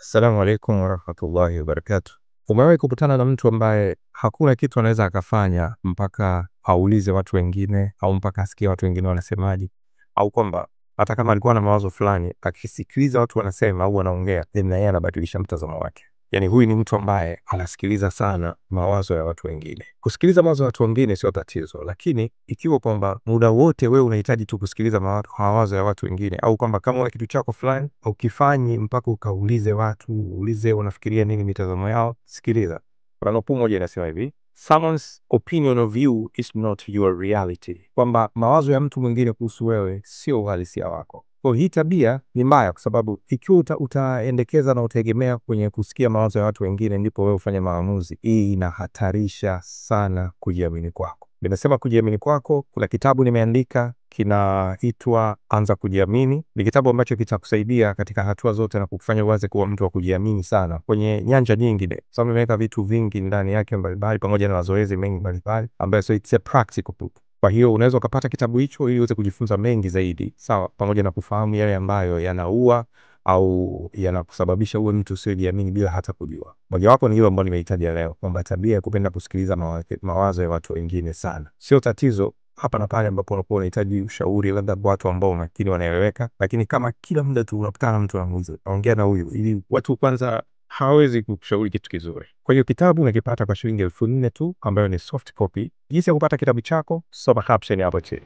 Assalamu alaikum warahmatullahi wabarakatuh. Umewahi kukutana na mtu ambaye hakuna kitu anaweza akafanya mpaka aulize watu wengine au mpaka asikie watu wengine wanasemaje, au kwamba hata kama alikuwa na mawazo fulani akisikiliza watu wanasema au wanaongea, then na yeye anabadilisha mtazamo wake? Yani huyu ni mtu ambaye anasikiliza sana mawazo ya watu wengine. Kusikiliza mawazo ya watu wengine sio tatizo, lakini ikiwa kwamba muda wote wewe unahitaji tu kusikiliza mawazo ya watu wengine, au kwamba kama una kitu chako fulani ukifanyi mpaka ukaulize watu, uulize wanafikiria nini, mitazamo yao, sikiliza. Kuna nukuu moja inasema hivi: "Someone's opinion of you is not your reality", kwamba mawazo ya mtu mwingine kuhusu wewe sio uhalisia wako. Kwa hii tabia ni mbaya kwa sababu ikiwa utaendekeza na utaegemea kwenye kusikia mawazo ya watu wengine ndipo wewe ufanye maamuzi, hii inahatarisha sana kujiamini kwako. Nimesema kujiamini kwako, kuna kitabu nimeandika kinaitwa Anza Kujiamini. Ni kitabu ambacho kitakusaidia katika hatua zote na kukufanya uanze kuwa mtu wa kujiamini sana kwenye nyanja nyingi. Sababu nimeweka vitu vingi ndani yake mbalimbali, pamoja na mazoezi mengi mbalimbali ambayo, so it's a practical book. Kwa hiyo unaweza ukapata kitabu hicho ili uweze kujifunza mengi zaidi, sawa, pamoja na kufahamu yale ambayo yanaua au yanakusababisha uwe mtu usiyojiamini bila hata kujua. Mojawapo ni hiyo ambayo nimeitaja leo, kwamba tabia ya kupenda kusikiliza mawazo ya watu wengine sana sio tatizo hapa na pale ambapo unakuwa unahitaji ushauri labda kwa watu ambao makini wanaeleweka, lakini kama kila muda tu unakutana na mtu anamuuliza, ongea na huyu, ili watu kwanza hawawezi kukushauri kitu kizuri. Kwa hiyo kitabu unakipata kwa shilingi 4,000 tu, ambayo ni soft copy. Jinsi ya kupata kitabu chako, soma caption hapo chini.